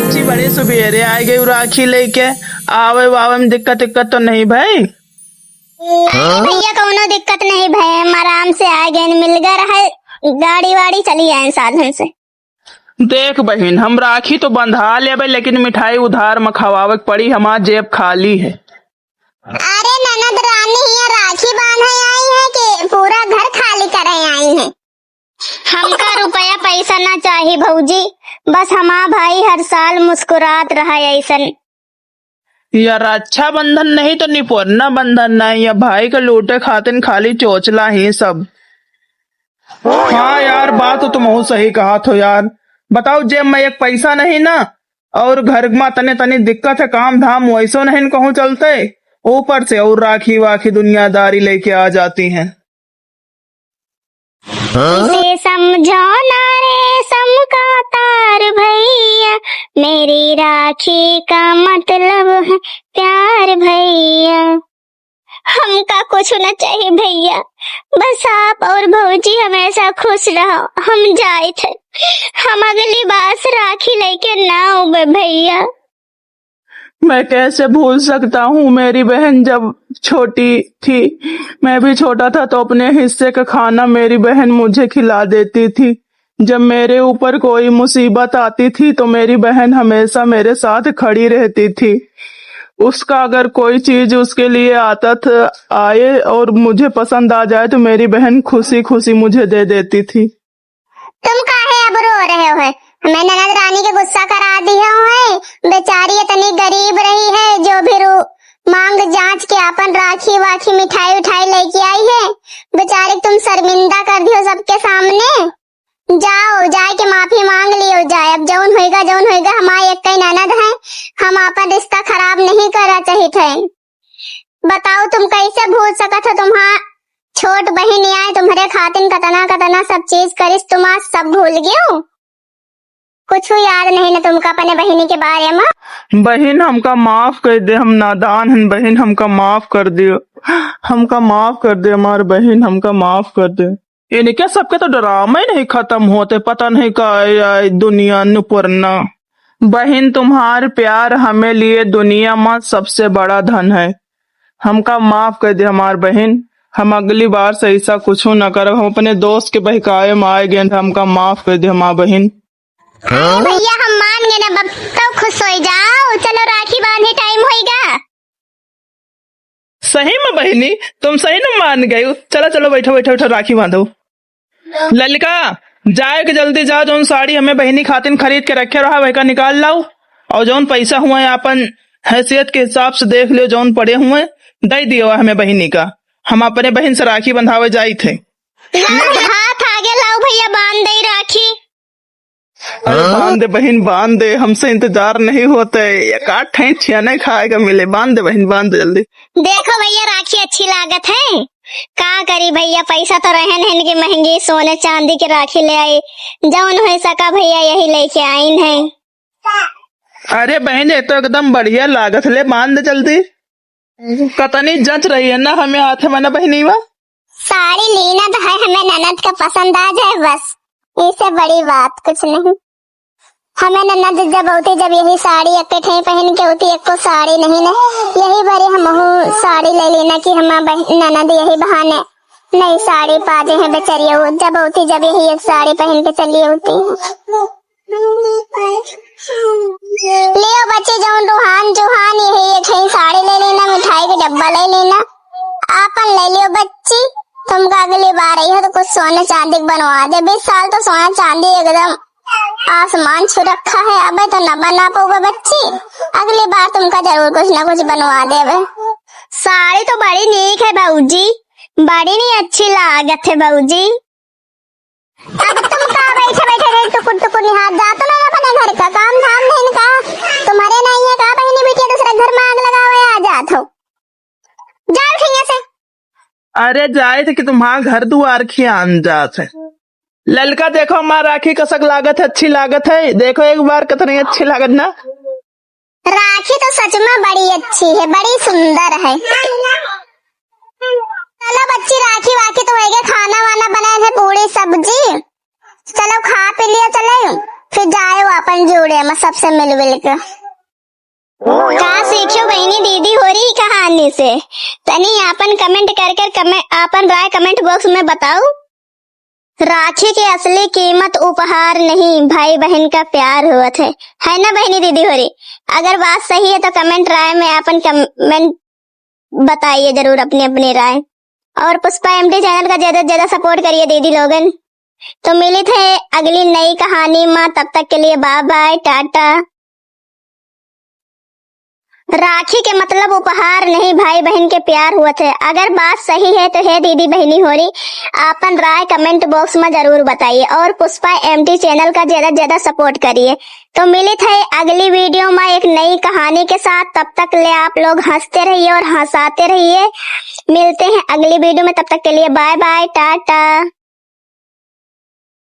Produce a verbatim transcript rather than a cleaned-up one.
बच्ची बड़े सुबेरे आइ गई राखी लेके, आवे वावे में दिक्कत इक्कत तो नहीं भई? अरे भैया, कौनो दिक्कत नहीं भई, हम आराम से आइ गए, मिलगा रहे, गाड़ी वाड़ी चली आए साधन से। देख बहिन, हम राखी तो बंधा लेबे, लेकिन मिठाई उधार में खवावे के पड़ी, हमार जेब खाली है। अरे ननद रानी, हियाँ राखी बांधे आई है कि पूरा घर खाली करे आई है? हमका रुपया पैसा ना चाही भौजी, बस हमार भाई हर साल मुस्कुरात रहे ऐसन। या रक्षाबंधन नहीं तो निपोरना बंधन नहीं, या भाई के लूटे खातिन खाली चोचला ही सब। हाँ यार, बात तो तुमहू सही कहत हो यार। बताओ, जेब में एक पैसा नहीं ना, और घर में तने तनी दिक्कत है, काम धाम वैसो नहीं कहूँ चलते, ऊपर से और राखी वाखी दुनियादारी लेके आ जाती हैं। इसे समझो ना रेशम का तार भैया, मेरी राखी का मतलब है प्यार भैया। हमका कुछ न चाही भैया, बस आप और भौजी हमेशा खुश रहो। हम जाइत है, हम अगली बार से राखी लेके ना आउबे भैया। मैं कैसे भूल सकता हूँ, मेरी बहन जब छोटी थी, मैं भी छोटा था, तो अपने हिस्से का खाना मेरी बहन मुझे खिला देती थी। जब मेरे ऊपर कोई मुसीबत आती थी, तो मेरी बहन हमेशा मेरे साथ खड़ी रहती थी। उसका अगर कोई चीज उसके लिए आता था, आए और मुझे पसंद आ जाए, तो मेरी बहन खुशी खुशी मुझे दे देती थी। तुम काहे अब रो रहे हो? हमें ननद रानी के गुस्सा करा दिए हो है। बेचारी इतनी गरीब रही है, जो भी रू-, मांग जांच के अपन राखी वाखी मिठाई उठाई लेके आई है। बेचारी तुम शर्मिंदा कर दियो सबके सामने। जाओ, जाए के माफी मांग लियो जाए। अब जौन होइगा, जौन होइगा, हमार एक ही ननद है, हम आपन रिश्ता खराब नहीं करा चाहित है। बताओ, तुम कैसे भूल सकत हो? तुम्हार छोट बहिन आए, तुम्हरे खातिन कतना कतना सब चीज करिस, तुम आज सब भूल गयो? कुछ याद नहीं ना तुमका अपने बहिनी के बारे में? बहिन, हमका माफ कर दे, हम नादान हन। बहिन, हमका माफ कर दियो, हमका माफ कर दे, हमार बहिन, हमका माफ कर दे। इनके सबके तो ड्रामा ही नहीं खत्म होते, पता नहीं का आई दुनिया नुपुरना। बहिन, तुम्हार प्यार हमें लिए दुनिया में सबसे बड़ा धन है। हमका माफ कर दे हमार बहिन, हम अगली बार से ऐसा कुछ न करब। हम अपने दोस्त के बहकावे में आए गए, हमका माफ कर दे हमार बहिन। अरे भैया, हम मान गए ना, अब तो खुश हो जाओ। चलो, राखी बांधे, टाइम होइगा। सही में बहिनी, तुम सही में मान गई। चलो, चलो, बैठो, बैठो, बैठो, राखी बांधो। ललिका, जाए के जल्दी जाओ, जौन साड़ी हमें बहिनी खातिन खरीद के रखे रहा, वही का निकाल लाओ, और जौन पैसा हुआ है, अपन हैसियत के हिसाब से देख लियो, जौन पड़े हुए, दे दियो हमें बहिनी का। हम अपने बहिन से राखी बंधावे जाइत है। हाथ आगे लाओ भैया, बांध दे राखी। अरे हाँ? बांध दे बहिन, बांध दे, हमसे इंतजार नहीं होते, एक आध ठे छियाने खाए का मिले। बांध दे बहिन, बांध दे जल्दी। देखो भैया, राखी अच्छी लागत है, का करी भैया, पैसा तो रहे नहीं कि महंगी सोने चांदी के राखी ले आई, जौन हो सका भैया यही लेके आइन है। अरे बहिन, ये तो एकदम बढ़िया लागत, ले बांध दे जल्दी। कतनी जच रही है ना हमें हाथ में ना बहिनी वा। साड़ी लीना तो है, हमें ननद का पसंद आ जाए बस, इससे बड़ी बात कुछ नहीं। हमें ननद जब होती, जब यही साड़ी एक ठे पहन के होती, एको साड़ी नहीं न, यही बारी हमहू साड़ी ले लेना कि हमार बह-, ननद यही बहाने नई साड़ी पा दे हैं बेचारी, वो जब होती, जब यही एक साड़ी पहन के चली होती। लियो बच्ची, जौन रुहान जुहान यही एक ही साड़ी ले लेना, मिठाई के डब्बा ले लेना, आपन ले लियो बच्ची। तुमका अगली बार आई हो तो कुछ सोने चांदी के बनवा दे। बीस साल तो सोना चांदी एकदम आसमान छू रखा है, अबे तो न बना पाओगे बच्ची, अगली बार तुमका जरूर कुछ ना कुछ बनवा देबे। साड़ी तो बड़ी नीक है भौजी, बड़ी नी अच्छी लागत है भौजी। अब तुम का बैठे बैठे रहे टुकुर टुकुर निहार, जा तो नहीं अपने घर का काम धाम नहीं का, तुम्हारे नहीं है का बहिनी बिटिया दूसरे घर में आग लगावे आ जात हो, जाओ ठीक से। अरे जाए थे कि तुम्हारा घर दुआर खियान जात है। ललका देखो, हमार राखी कसक लागत है, अच्छी लागत है। देखो एक बार, कितनी अच्छी लागत ना। राखी तो सच में बड़ी अच्छी है, बड़ी सुंदर है। चलो बच्ची, राखी वाखी तो होइगे, खाना वाना बनाए है, पूड़ी सब्जी। चलो खा पी लियो, चले। फिर जाए वो अपन जोड़े में सबसे मिलविल के। का सीख्यो बहिनी दीदी होरी कहानी से? तनी आपन comment कर कर comment, आपन राय comment box में बताऊ। राखी के असली कीमत उपहार नहीं, भाई बहन का प्यार होत है, है ना बहिनी दीदी होरी? अगर बात सही है तो comment राय में आपन comment बताइए जरूर अपनी अपनी राय। और पुष्पा एमटी channel का ज्यादा से ज्यादा support करिए दीदी लोगन। तो मिलित है अगली नई कहानी मा, तब तक के लिए bye bye, टाटा। राखी के मतलब उपहार नहीं, भाई बहन के प्यार होत है। अगर बात सही है तो हे दीदी बहिनी होरी, आपन राय comment box में जरूर बताइए और पुष्पा एमटी channel का ज्यादा से ज्यादा support करिए। तो मिलित है अगली video में एक नई कहानी के साथ। तब तक ले आप लोग हंसते रहिए और हंसाते रहिए। मिलते हैं अगली video में, तब तक के लिए bye bye, टाटा।